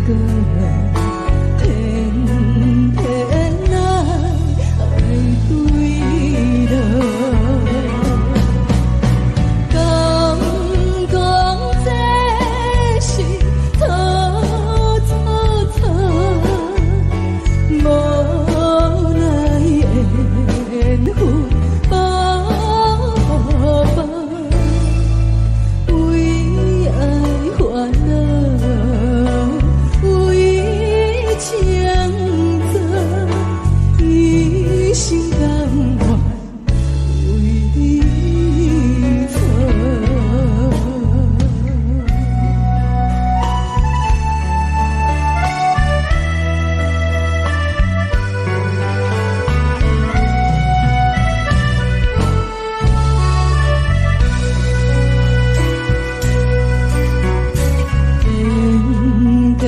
果，偏偏愛對落。敢講這是錯錯錯，無奈緣分寶寶，為愛煩惱，為情做，一生甘願為你錯。緣到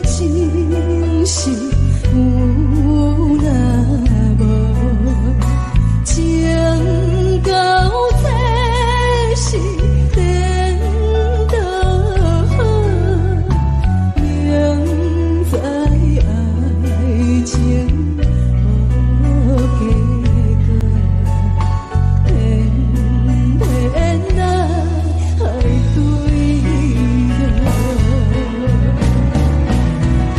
盡時有若無，情到這時顛倒，明知愛情無結果，偏偏愛對落。敢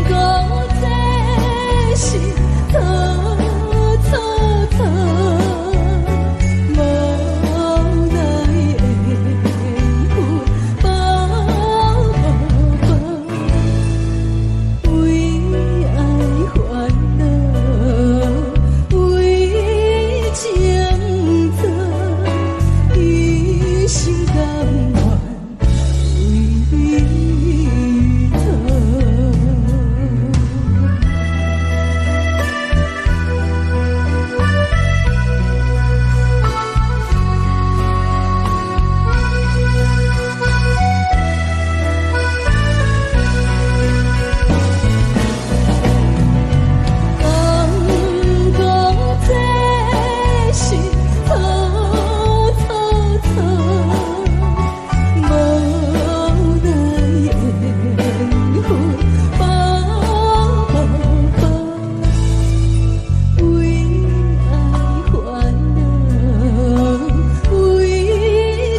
講這是錯錯錯，無奈緣分寶寶，為愛煩惱，為情做，一生甘願為你錯。敢講這是錯錯錯，無奈緣分寶寶，為愛煩惱，為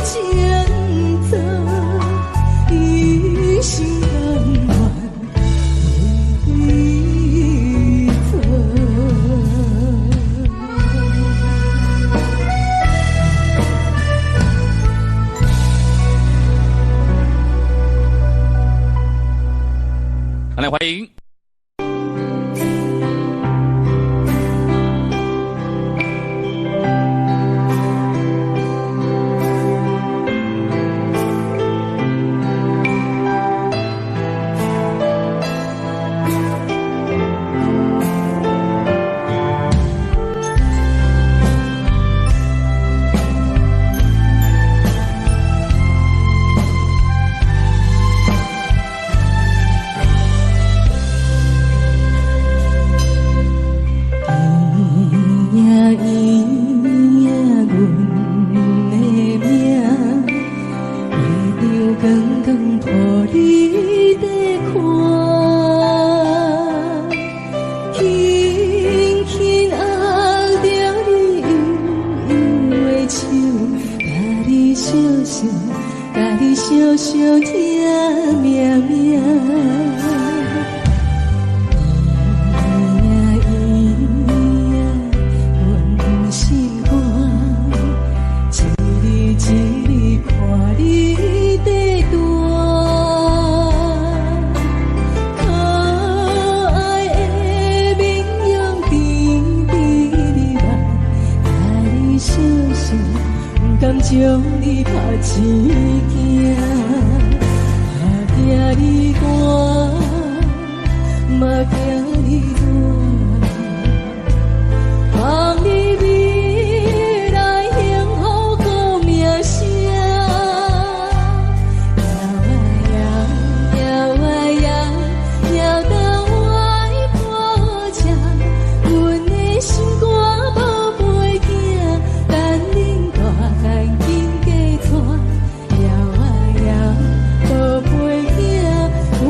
情做，一生甘願為你錯。來歡迎。圆仔圆仔，阮的命，月亮光光抱你在看，輕輕握著你幼幼的手，共你相相，共你相相聽命命。圓仔圓仔，阮心肝，一日一日看你長大，可愛的面容甜甜蜜蜜，共你相相，不甘將你拋一囝，拍驚你寒，嘛驚你熱。望你未來幸福好名聲。搖啊搖，搖啊搖，搖到我的破車，阮的心肝寶貝囝，等恁大漢緊嫁娶。搖啊搖，寶貝囝，阮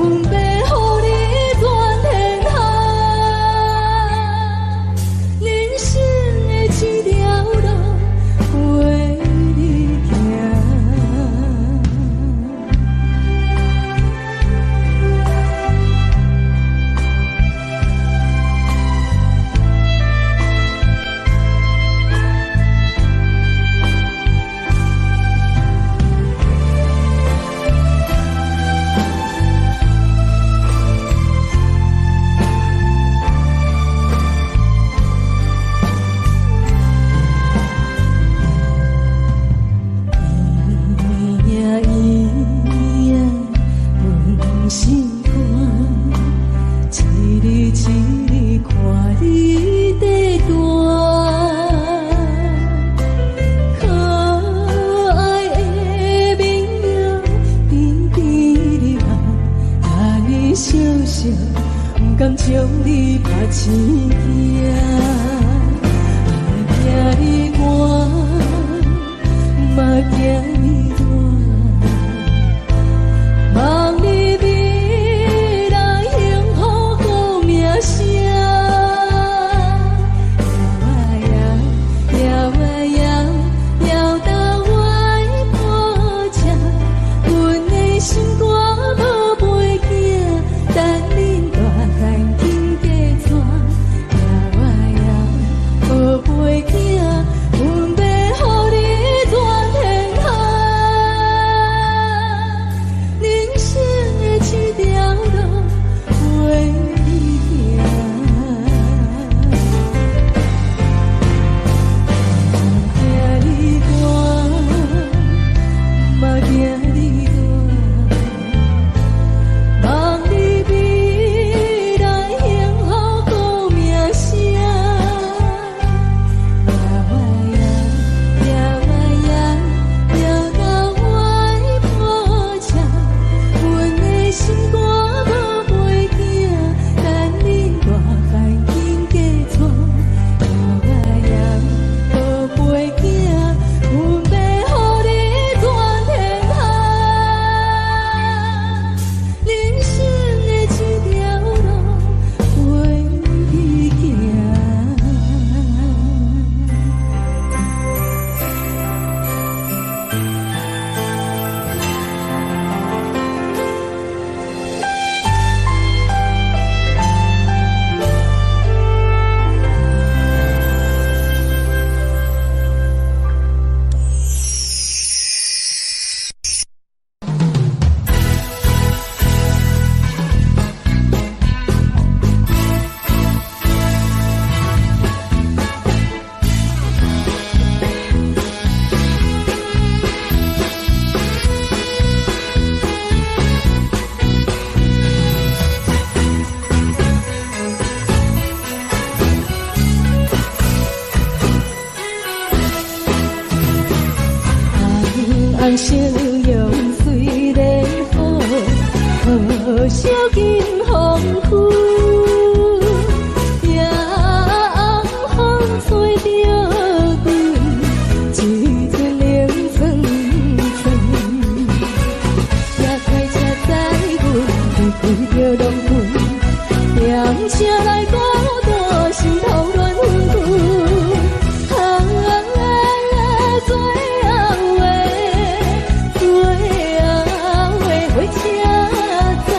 將你拍醒驚，驚你寒，嘛驚你熱，望你未來幸福好名聲。搖啊搖，搖啊搖，搖到外婆家，阮的心肝寶貝囝，等恁大漢緊嫁娶。搖啊搖，寶貝囝，阮欲予你全天下，人生的這條路陪你行。驚你寒，嘛驚你熱，望你未來幸福好名聲。搖啊搖，搖啊搖，搖到外婆家，阮的心肝寶貝囝，等恁大漢緊嫁娶。搖啊搖，寶貝囝，阮欲予你全天下，人生的這條路陪你行。紅紅笑容雖然好，可惜金鳳虛。夜暗風吹著阮，一陣冷酸酸。也開車載阮離開著農村，踮車內孤單，心頭亂紛紛。啊，最後的，最後的火車站，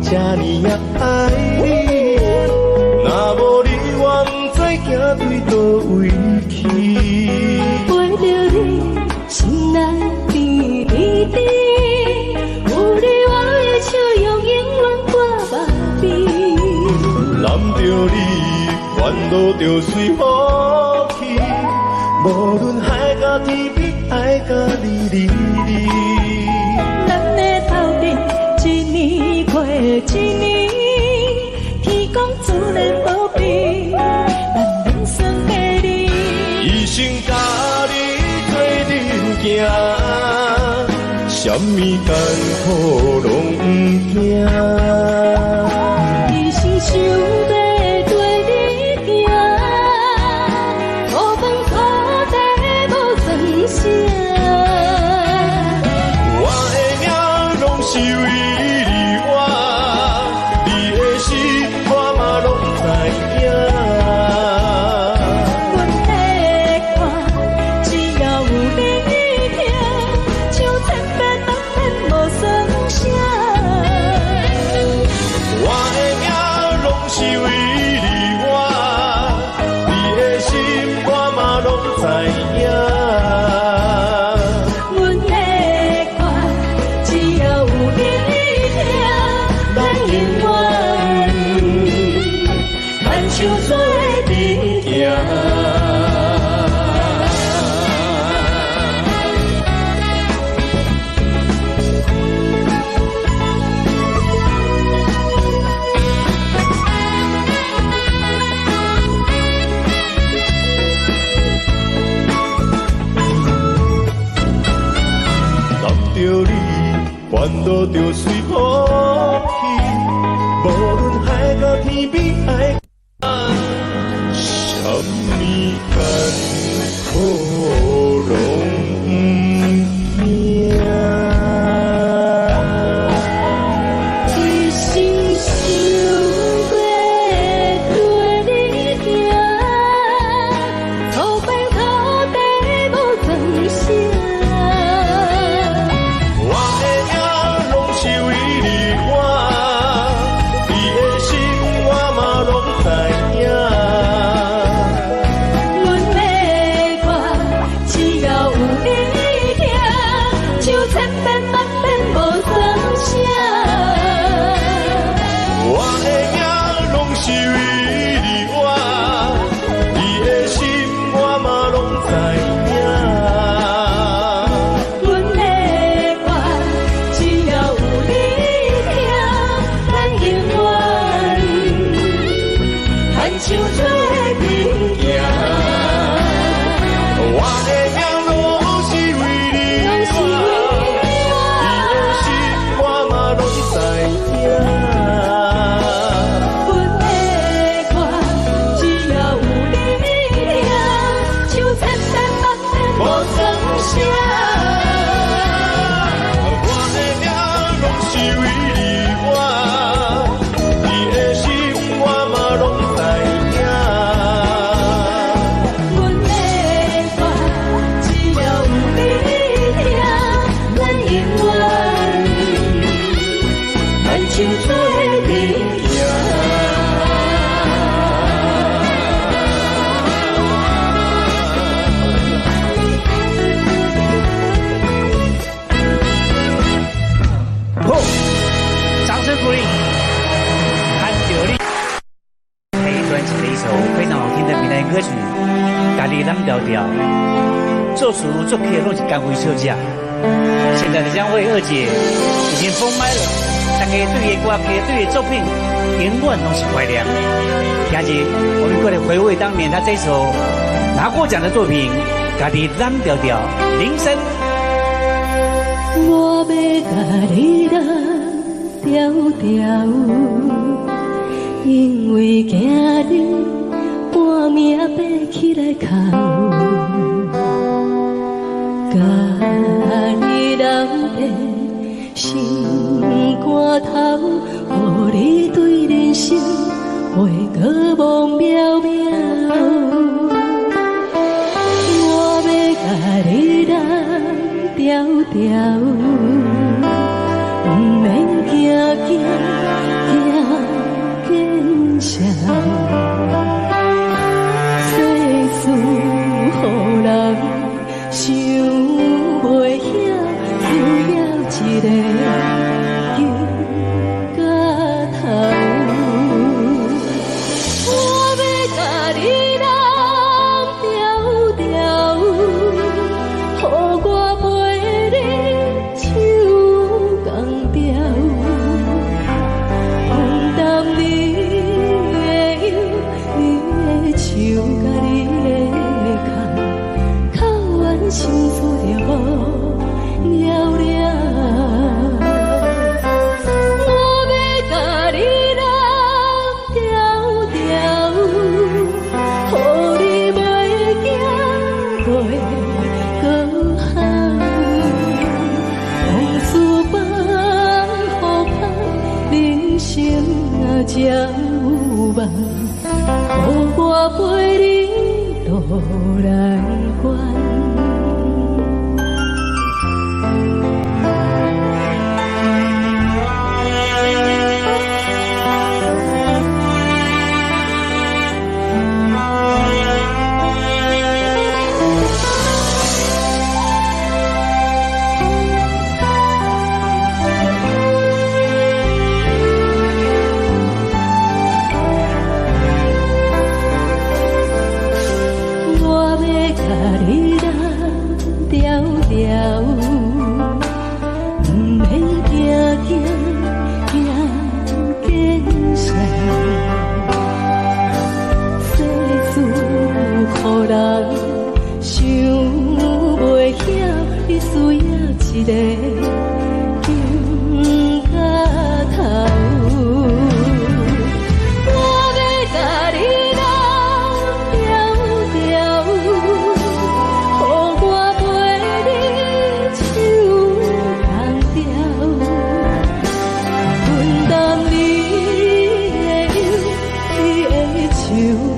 這呢仔愛你。若無你，我毋知行對佗位去。陪著你，心內甜甜甜，有你我的笑容永遠掛目邊。攬著你，煩惱就隨風去。無論海角天邊，愛佮你離離。咱的鬥陣一年過一年，天公自然無變，咱免算計你。一生佮你做陣行，啥物艱苦攏毋驚。一心想欲綴你行，無飯土地無算啥。我的命攏是為你活，你的心我嘛攏知影。阮的歌只要有你聽，唱千遍萬遍無算啥。我的命攏是為你活，你的心我嘛攏知影。阮的歌只要有你聽，咱永遠牽手做陣行。攬著你，煩惱就隨風去。無論海角天邊，愛啥物艱苦攏毋驚。一心想欲綴你行，粗飯土地無算啥。我的命攏是為你活，你的心我嘛攏知影。阮的歌只要有你聽，唱千遍萬遍無算啥。我的命攏是為你活，你的心我嘛攏知影。阮的歌只要有你聽，咱永遠牽手做陣行。我的命攏是為你攏是活，為你的心我嘛攏知影。阮的歌只要有你聽，唱千遍萬遍無算啥。我的命攏是為你活，你的心我嘛攏知影。阮的歌只要有你聽，咱永遠牽手做陣行。好，掌聲鼓勵，牽著你。台語專輯的一首非常好聽的閩南歌曲，家己攬牢牢，作詞作曲攏是江蕙小姐。現在的江蕙二姐已經封麥了，大家對伊歌曲、對伊作品，永遠攏是懷念。今日我們過來回味當年她這首拿過獎的作品《家己攬牢牢》，鈴聲。我欲共你攬牢牢，因為驚你半暝爬起來哭。共你攬在心肝頭，予你對人生袂閣茫渺渺。我欲共你攬牢牢，毋免驚驚，生才有夢，予我陪你渡難關。我欲共你攬牢牢，毋免驚驚驚見誰。世事予人想袂曉，你需要一个肩胛頭。我欲共你攬牢牢，予我陪你唱同調，分擔你的憂，你的手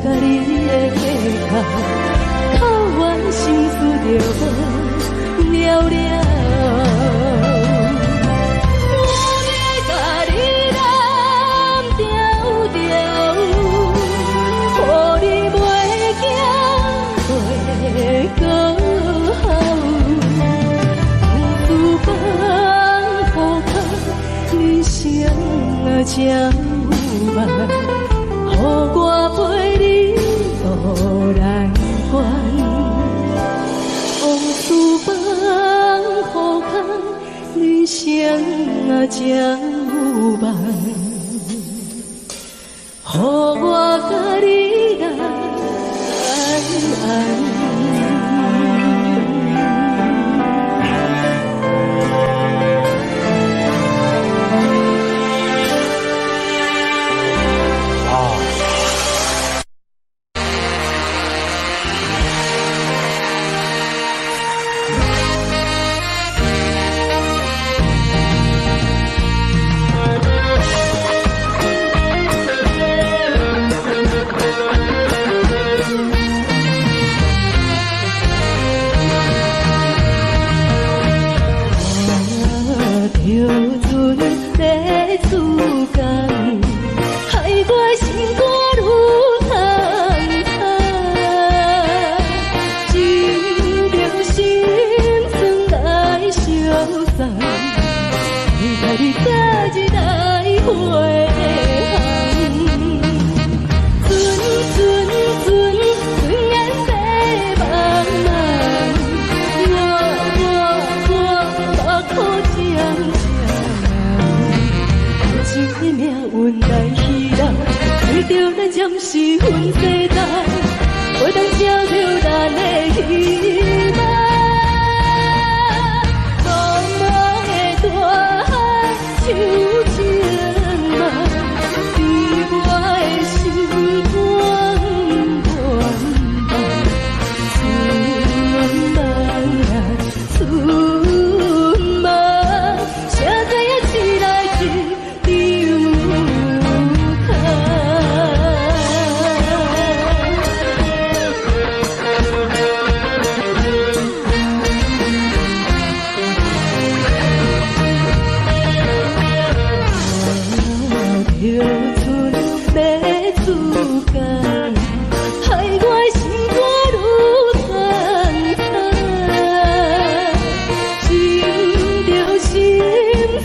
佮你的肩，哭完心事就無了了。我欲共你攬牢牢，予你袂驚袂閣哭。往事放予空，人生才有夢，予我陪你渡難關。往事放予空，人生才有夢，予我佮你來按。啊。看著船欲出港，害我心肝愈痛痛。情著心酸來相送，期待你早日來回航。船船船，船眼白茫茫，我我我目苦怔怔。有情的命運來彼人，對著咱暫時分西東，袂當照著咱的希望。茫茫的大海像情夢，佇我的心肝悬放。船夢啊，船夢，誰知影一來一場空。看著船欲出港，害我心肝愈痛痛。情著心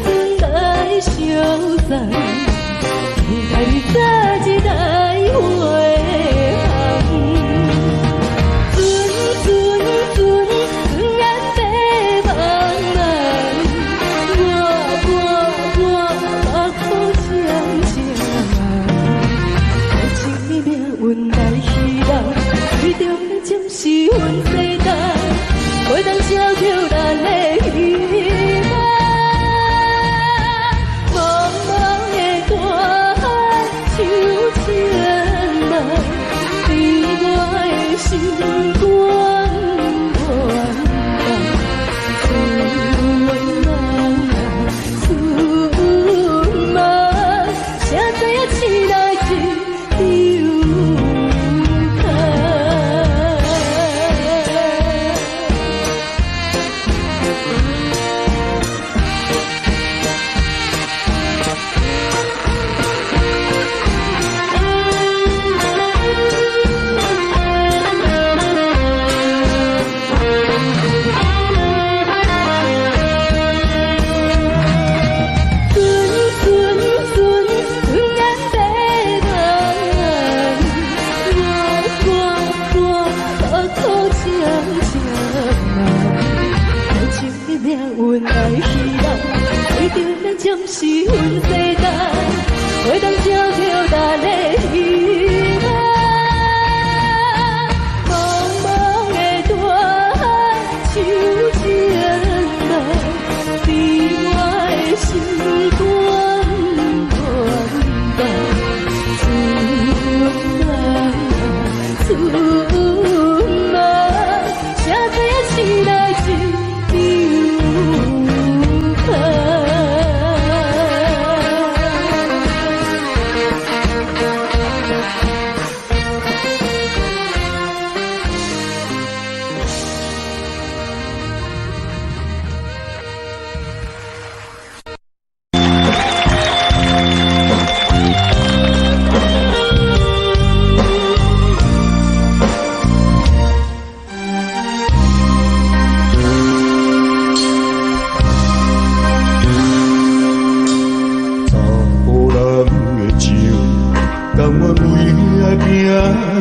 酸來相送，期待你早日來回航。船船船，船眼白茫茫，我我我目苦怔怔。愛情的命運來彼人，對著咱暫時分西東，袂當照著咱的希望。茫茫的大海像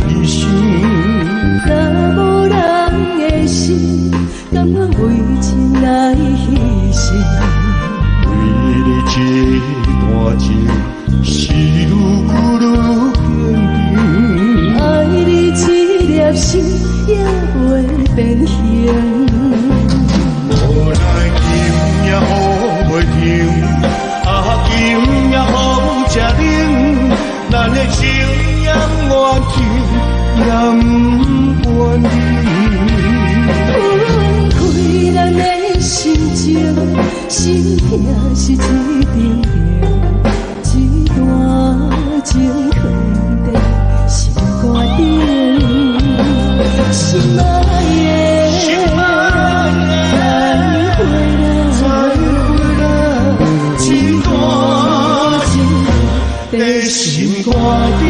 牺牲。查某人的心，甘願為情來犧牲。為你這段情是愈久愈堅定。愛你這粒心也袂變形。無奈今夜雨袂停，啊今夜風這冷，咱的情也願停，也不願冷。分開咱的心情，心疼是一定定，這段情藏在心肝頂，心愛的，心愛的，再會啦，再會啦，這段情在心肝頂。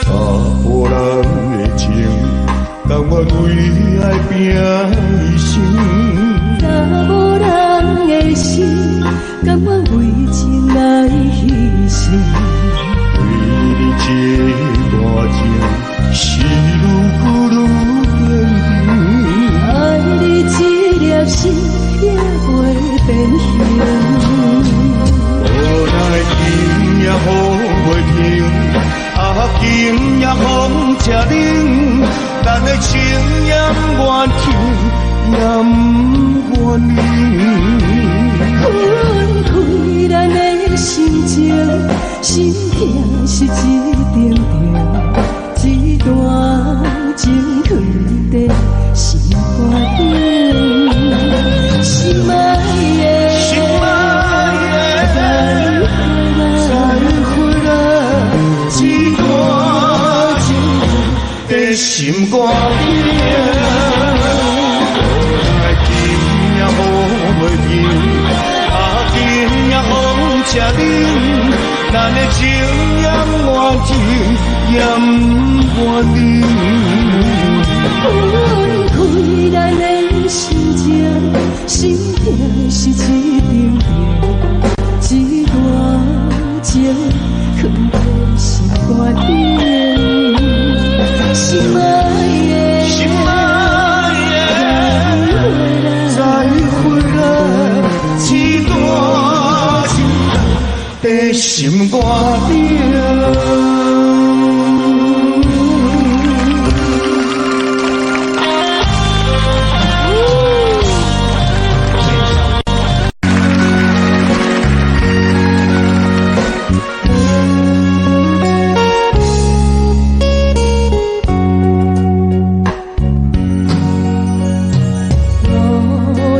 查埔人的情，甘願為愛拼一生。查某人的心，甘願為情來犧牲。為你這段情是愈久愈堅定。愛你這粒心也袂變形。無奈今夜雨袂停，啊今夜風這冷，咱的情也願停，也不願冷。分開咱的心情，心疼是一定定，這段情藏在心肝頂，心愛的，心愛的，再再會啦，會啦，這段情在心肝頂。無奈今夜雨袂停，啊今夜風這冷，咱的情也願停，也不願冷。分開咱的心情，心疼是一定定，這段情藏在心肝頂，心愛的，心愛的，再再會啦，會啦，這段情在心肝頂。五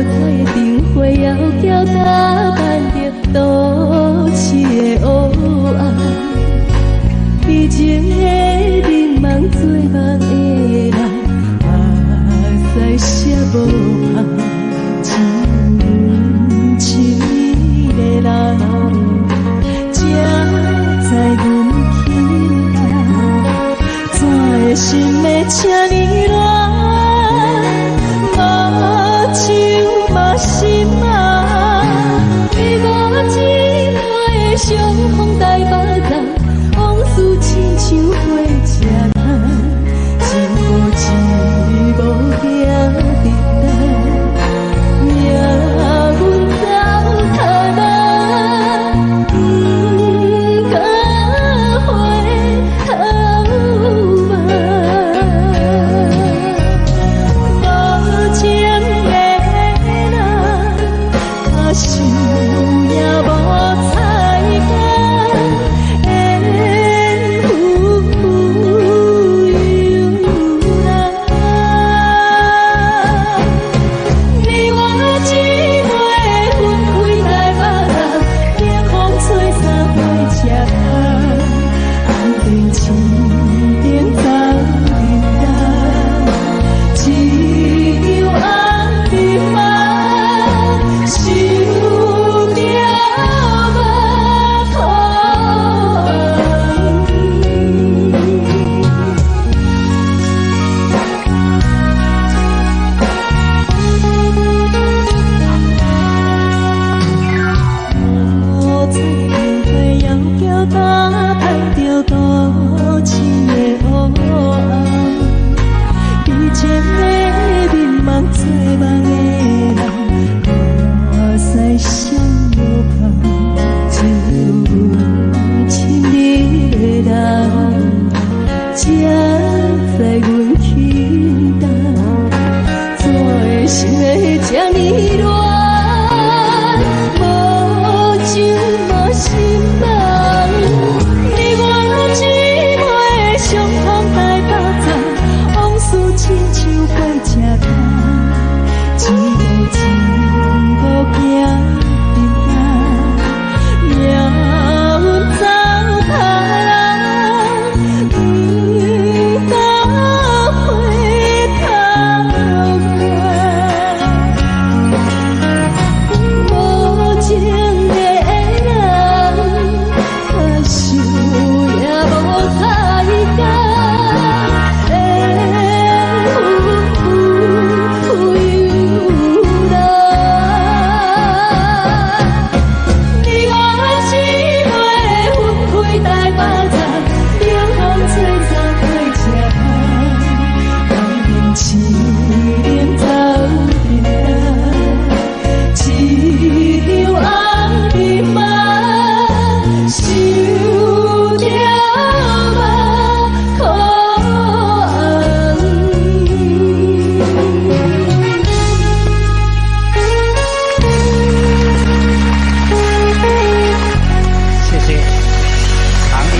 彩的燈火遙遙打扮著都市的黑暗，悲情的眠夢做夢的人，目屎寫無芳，深情的人，才知阮期待，怎会心会这呢软？目睭嘛心啊，你我这段的相逢台北站，往事亲像火车站，一步一步行伫等，命运走较难，不敢回头望。无情的人，跤手也無彩工，緣分由人。才知阮輕重，怎會心會這呢亂？無情嘛心茫。你我姊妹相通台北站，往事親像過車卡，一路一步行平安，命運糟蹋人，毋当回頭看。無情的人，跤手也無彩工，緣分有人。你我姊妹分開台北站，冷風吹走過車卡，人情冷走平安，一場暗暝夢，想著目眶紅。謝謝唐麗。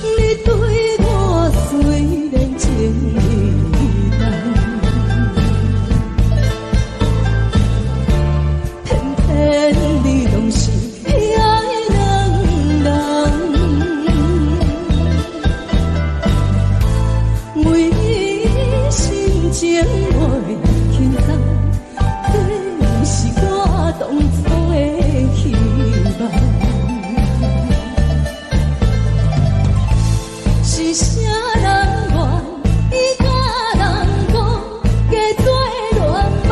你對我雖然情意重，偏偏你攏是愛兩人，為伊心情袂輕鬆，這是我當初的希望。是啥人願意佮人講，假做亂夢？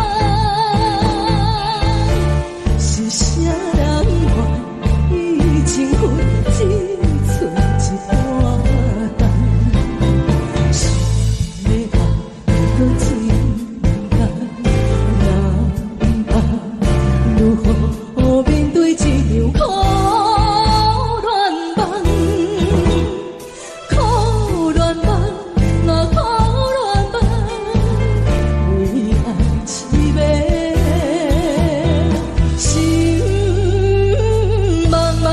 是啥人願意情分只剩一半重？想欲愛閣真難，難啊！如何面對這場苦戀夢？苦戀夢，啊苦戀夢，為愛痴迷，心茫茫。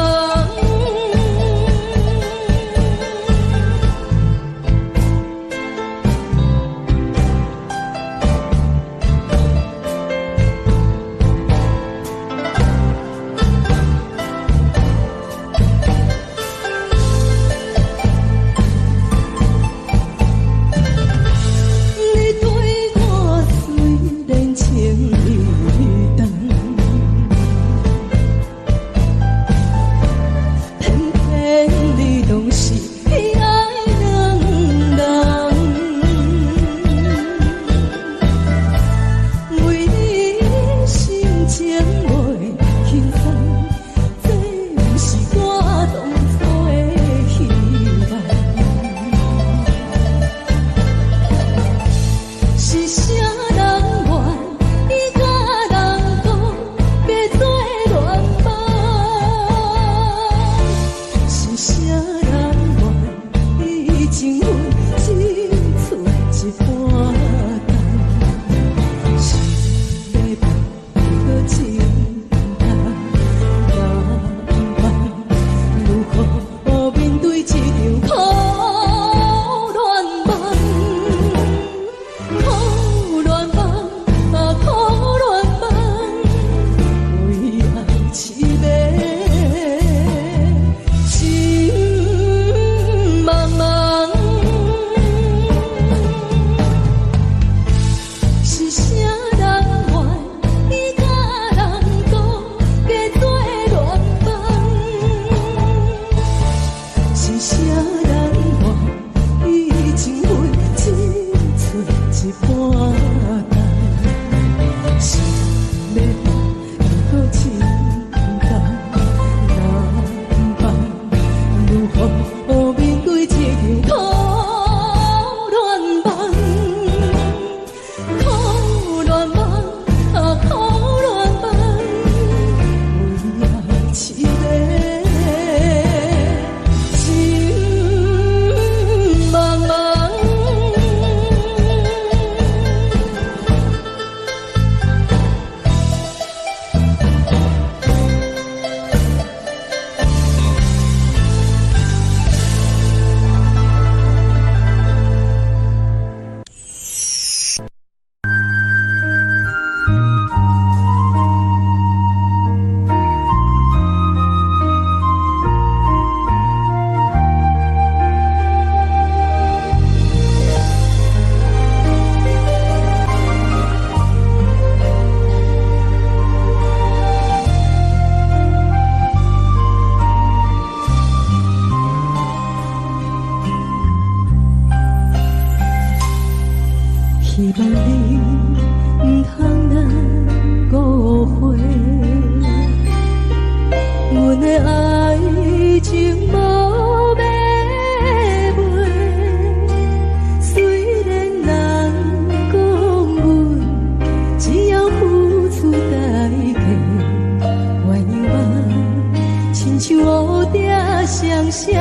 双双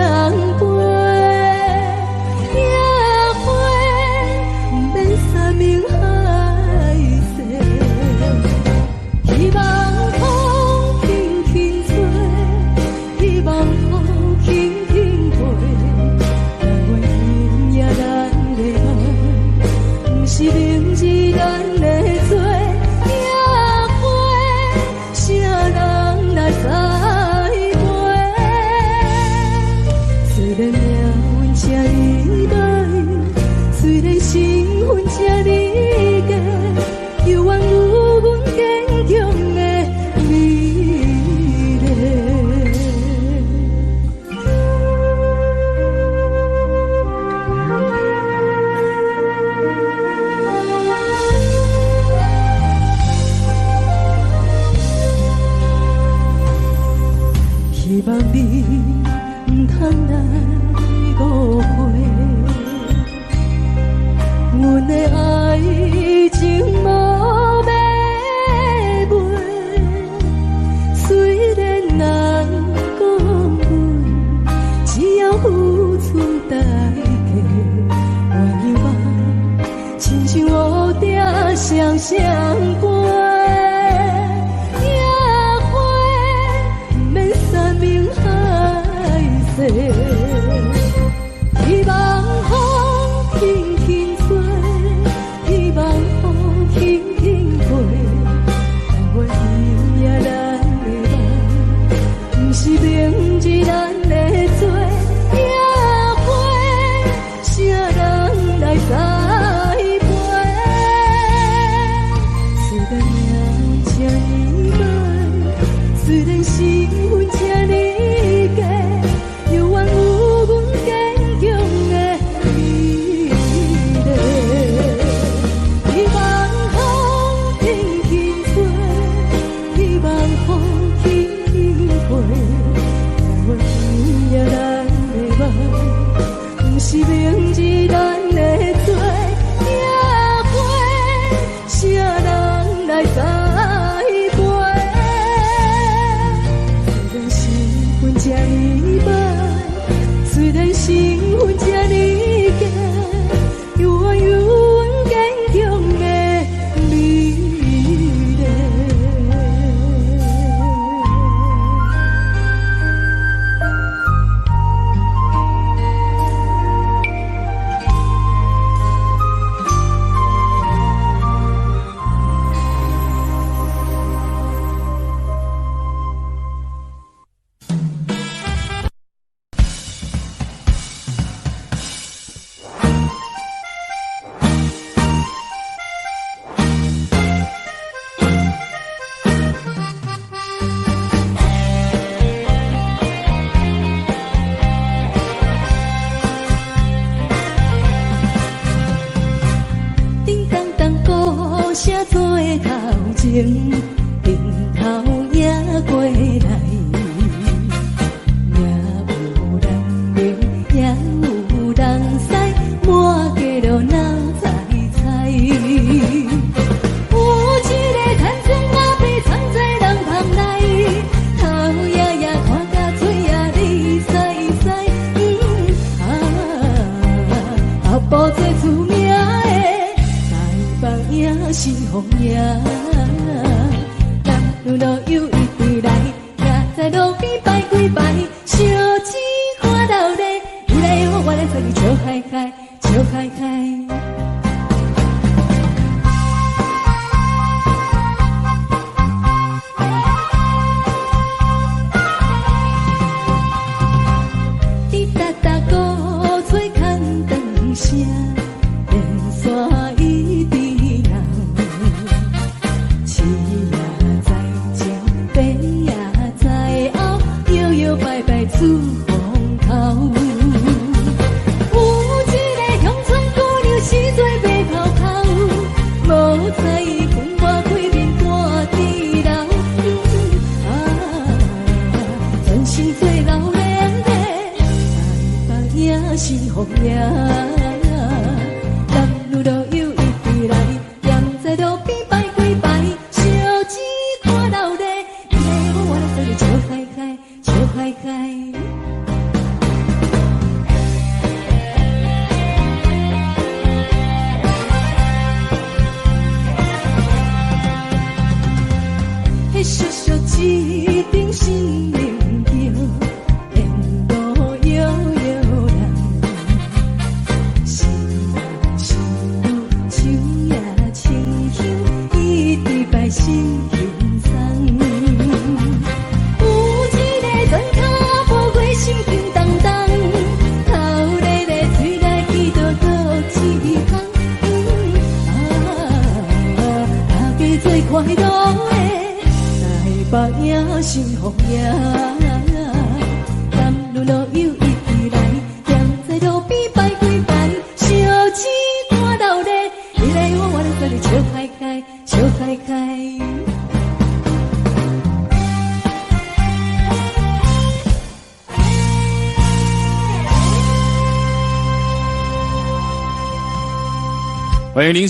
飞，野花毋免山盟海誓，希望風輕輕吹，希望雨輕輕飛，但願今夜咱的愛，毋是明日咱的罪。野花，啥人來栽培？雖然命運這呢歹，雖然身份這呢低，猶原有阮堅強的美麗。希望你毋通來誤會，阮的愛情無買賣。雖然人講阮只要付出代價，鸳鸯夢親像烏蝶雙雙飛。野花毋免山盟海誓，希望風輕輕吹，希望雨輕輕飛，但願今夜咱的夢，毋是明日咱的罪。野花，啥人來栽培？雖然命運這呢歹，雖然身份這呢低，猶原有阮堅強的美麗。希望風輕輕吹，希望雨輕輕飛，但願今夜咱的夢，毋是明日咱的罪。野花，啥人來栽培？雖然身份這呢歹，雖然身份這呢低，猶原有阮堅強的美麗。叮當當鼓聲做頭前，陣頭迎過來，命有人明，也有人知，滿街路哪知知？有一个趁錢仔被藏在人旁內，頭爺爺看甲嘴仔哩塞塞，啊，阿婆最出名的台北影是風影，男女老幼一起來，徛在路邊排幾排，小錢看鬧熱，你來我我來做你笑開開，笑開開。滴答答鼓吹空轉聲，連線一直鬧。市也在前，白也在後，搖搖擺擺出風頭。有一個鄉村姑娘是做白頭頭，無彩粉抹開面半滴流。啊，全身做老練的，台北影是風影。男女老幼一起來，踮在路邊排幾排，小錢看鬧熱，你來我我來做你笑開開，笑開開。北影心予赢。男女老幼一起來，踮在路邊擺幾擺，燒錢看鬧熱，你來我往，咱做伙笑開開，笑開開。歡迎您。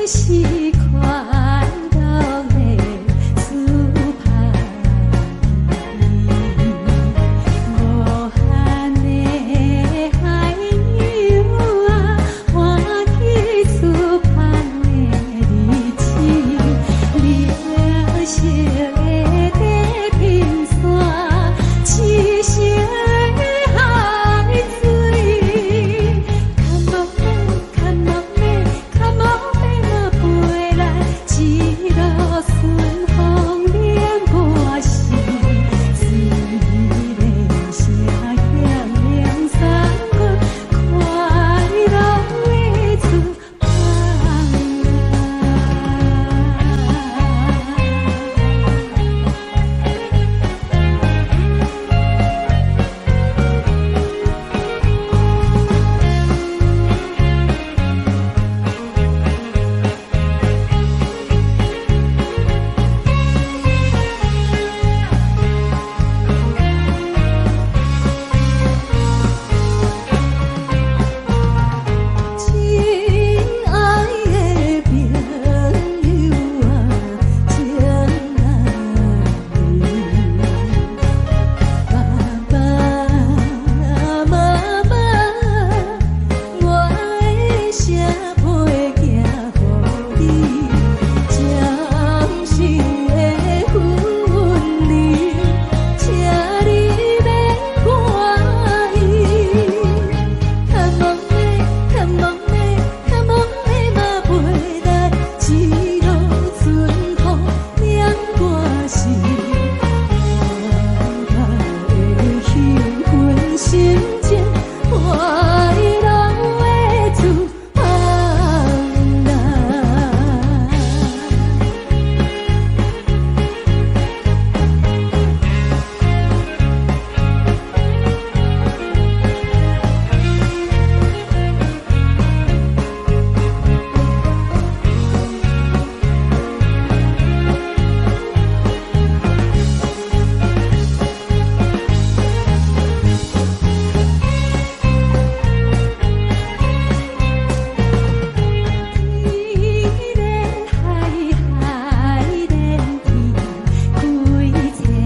是快樂的出發地，無限的海洋啊，歡喜出發的日子，綠色的地平線，紫色的海水。Come on man，Come on man，Come on man 啊，飛來一路順風連歌聲，水連聲響兩三阮快樂的出發。親愛的朋友啊，親愛的爸爸媽媽，我的寫批寄予你，掌心的分離，請你免懷疑。Come on man, come on man, come on man 嘛飛來，一路順風兩歌聲，快樂的興奮心情，快樂的出發來。天連海，海連天，幾千里。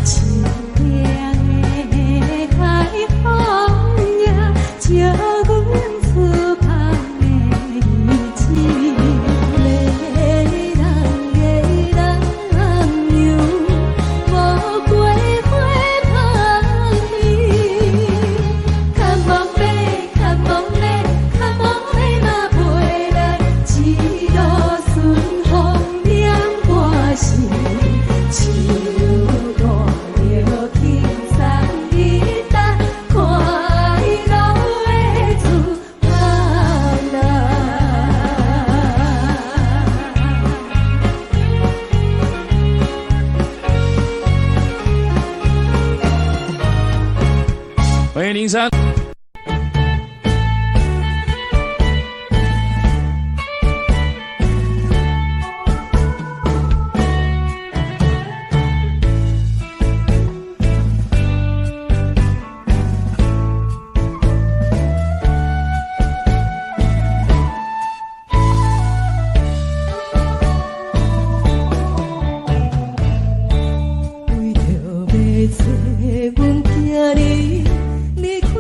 凄涼的海風呀，招阮出帆的日子。迷人的南洋，无归花香味。Come on man, come on man, come on man 嘛飛來，一路順風兩歌聲，手帶著輕鬆一搭，快樂的出發來。歡迎林珊。為著欲找阮囝兒，離開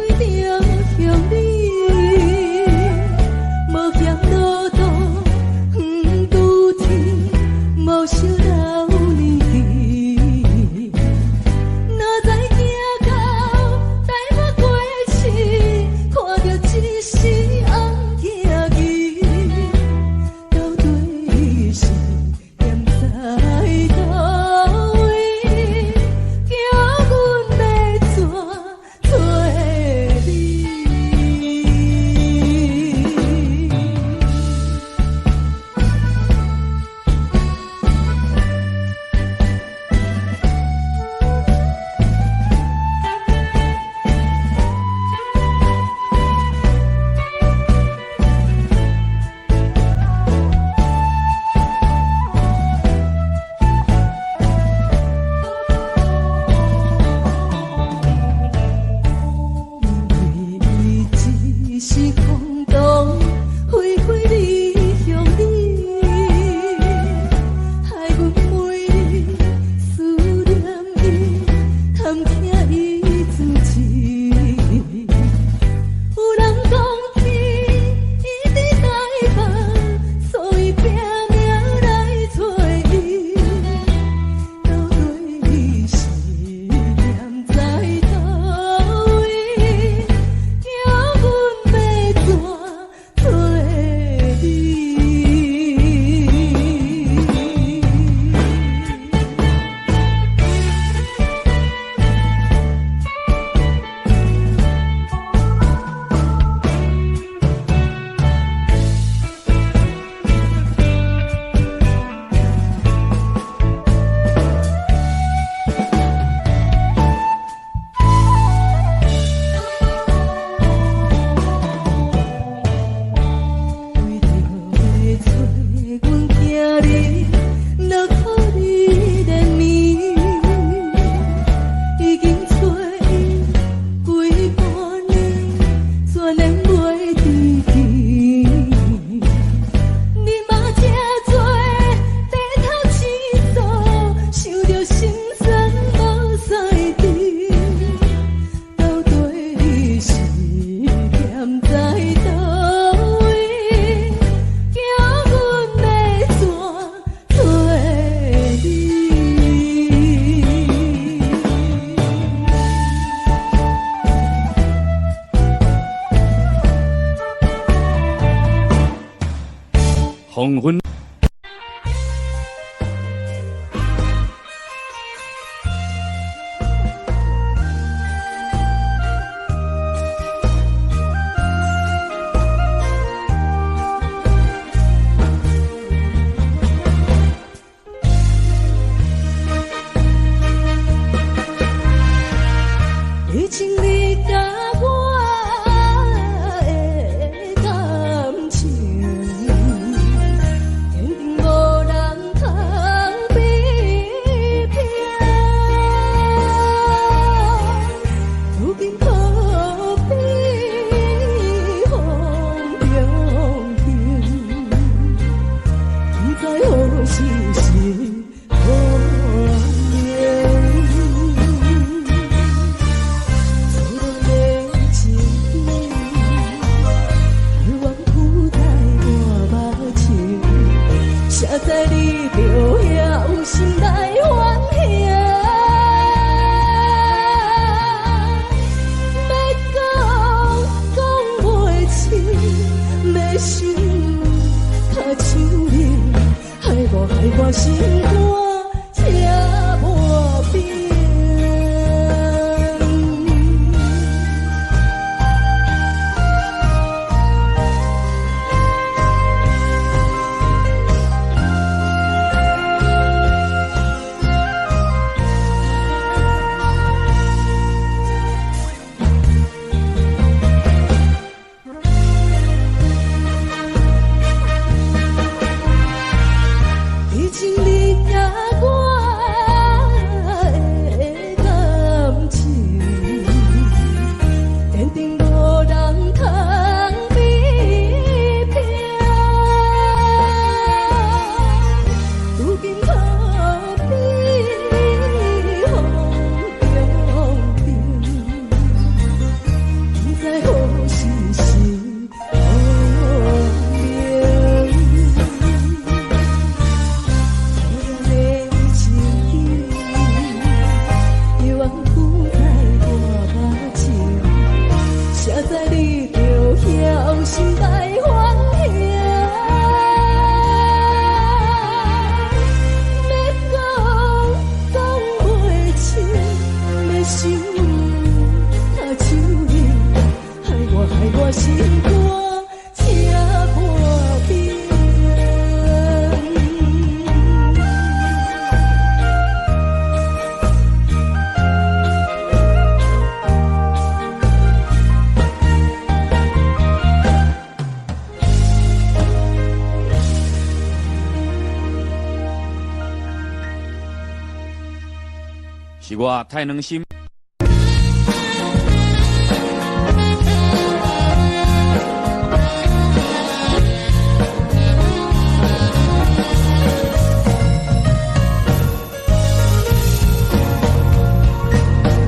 是我太能心。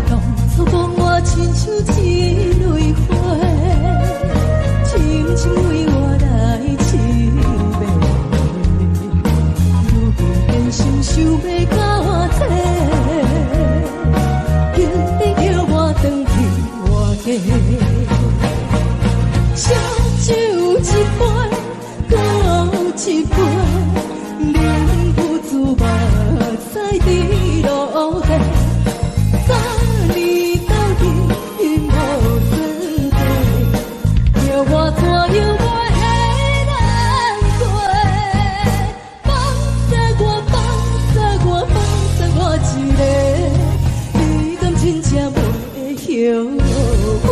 當初講我親像一蕊花，深深為我來痴迷，如今變心想欲共我找，竟然叫我轉去換家。燒酒一杯，閣一杯，忍不住目屎直落地。三年斗阵无算计，叫我怎样袂难过？放生我，放生我，放生我一个，你敢真正袂後悔？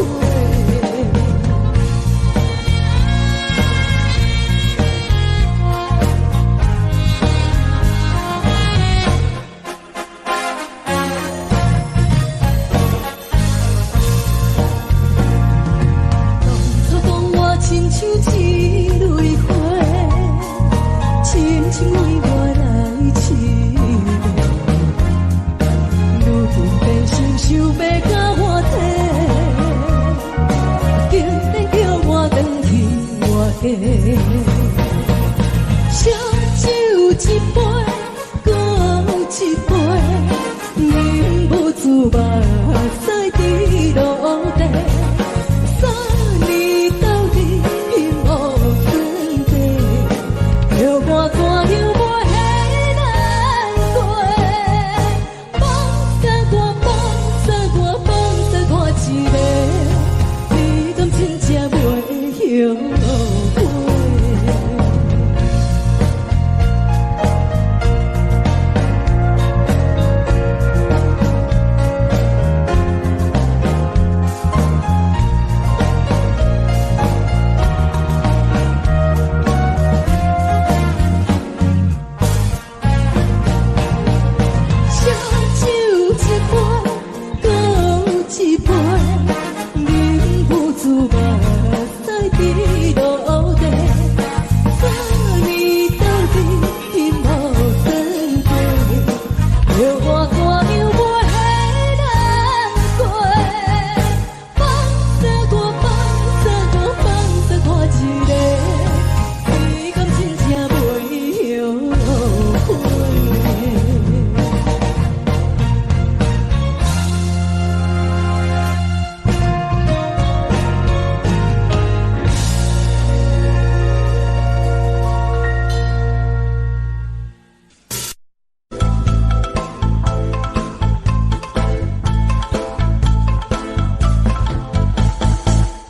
當初講我親像一蕊花，深深為我來痴迷，如今變心想欲共我提，竟然叫我轉去換家。燒酒一杯，閣一杯，忍不住目屎直落地。三年斗阵無算計，叫我怎樣袂難過？放生我，放生我，放生我一個，你敢真正袂後悔？燒酒一杯，閣一杯，忍不住目屎直落地。三年斗阵無算計，叫我怎樣袂難過？放生我，放生我，放生我一個，你敢真正袂後悔？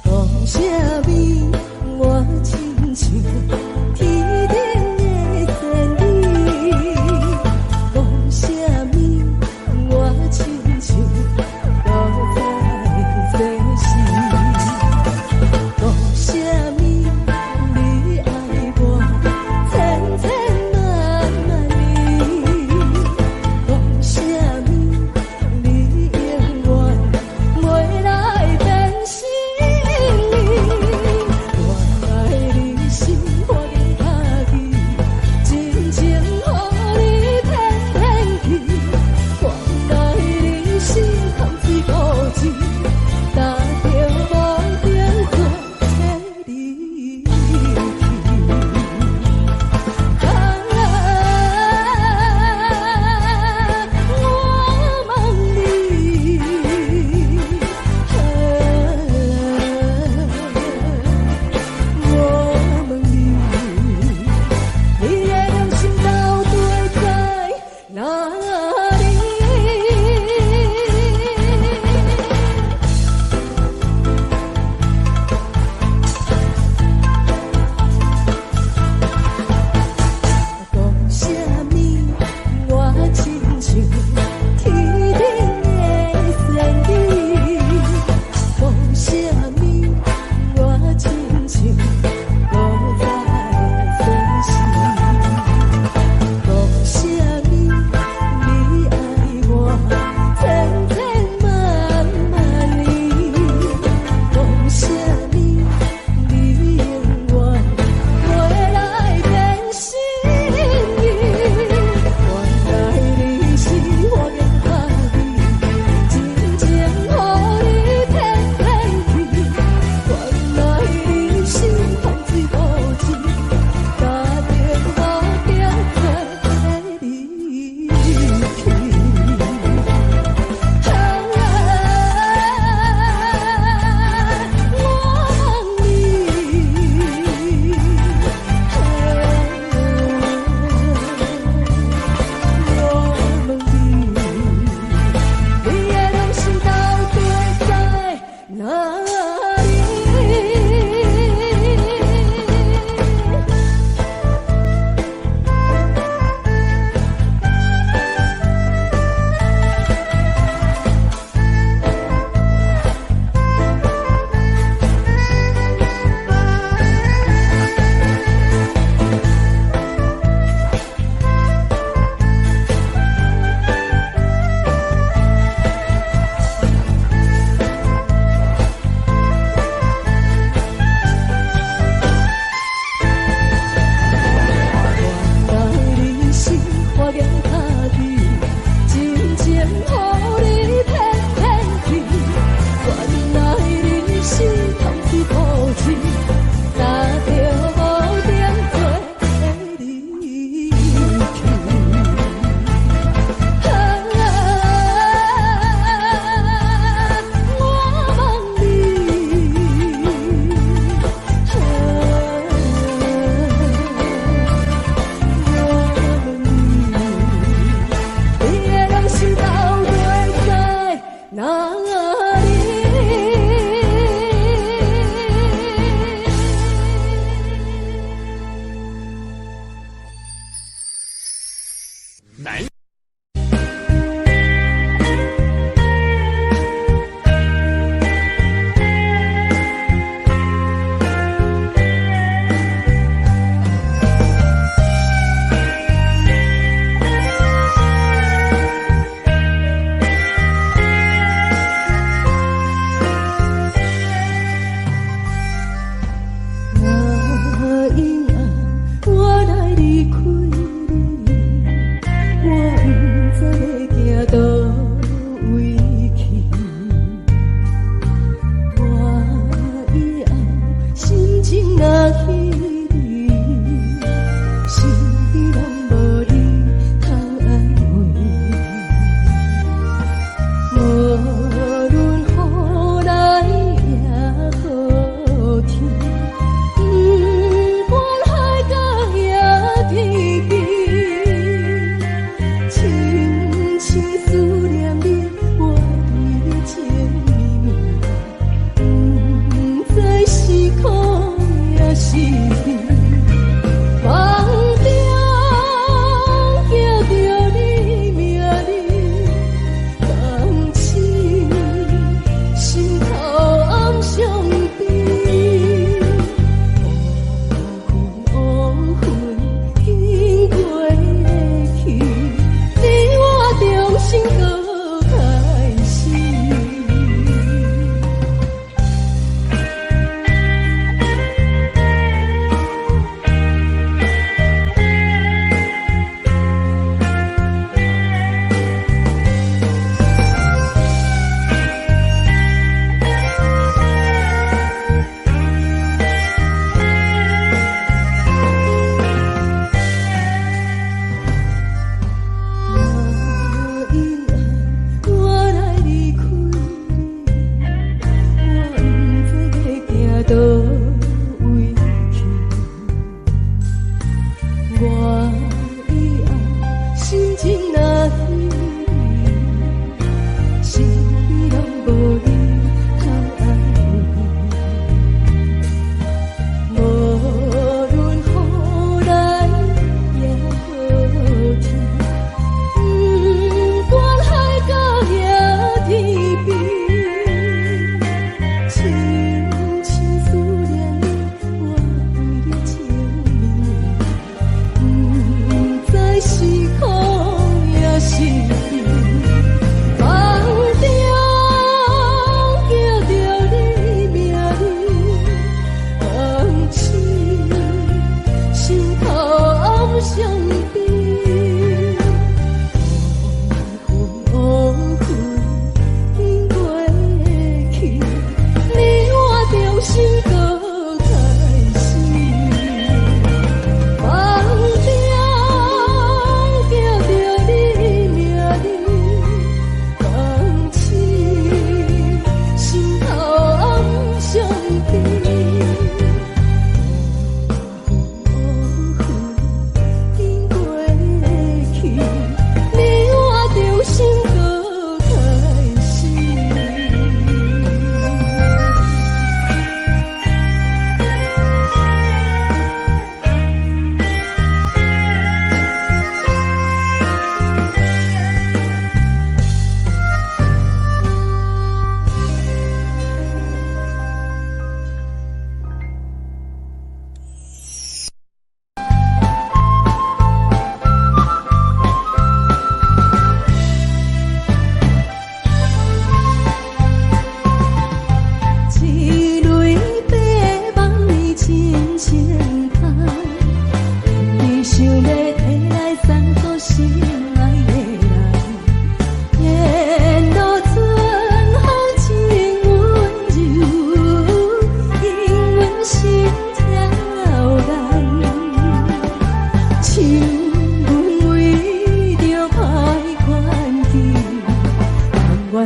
講啥物我親像天頂的仙女，講啥物我親像古早的前世，講啥物你愛我千千萬萬年，講啥物你永遠袂來變心意。原來你心我已敲記，真情予你騙騙去。原來人生含水果汁，踏著無定做離去。啊，我問你，啊，我問你，你的良心到底在哪裡？講啥物我親像天頂的仙女，講啥物我親像古早的前世，講啥物你愛我千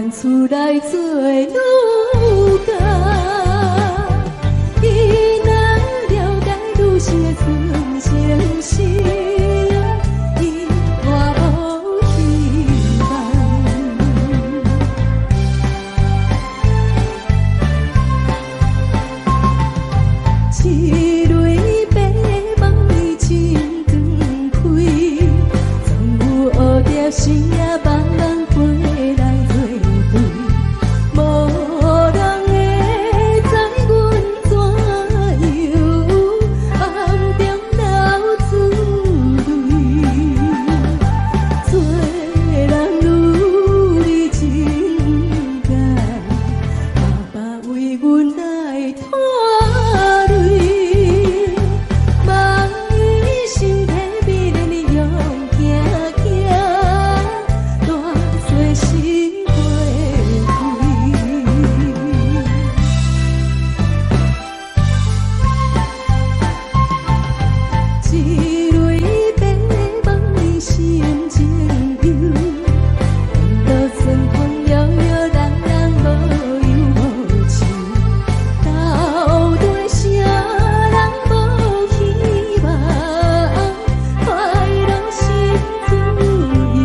願出來做女家。伊若了解女性的純情心，伊嘛無希望。一蕊白梦伊真断开，总有蝴蝶时啊茫茫飞来做对，無人會知阮怎樣暗中流出淚。做人女兒真該，爸爸為阮來拖累，望伊身體美麗的勇行行，大細心花開。一蕊白夢伊心情憂，等到春風搖搖人人無憂無愁，到底啥人無希望，快樂心自由。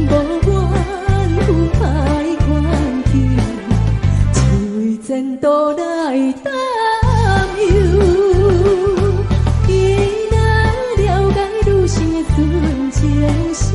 阮無願分歹環境，只為前途來擔憂。伊若了解女性的純情心，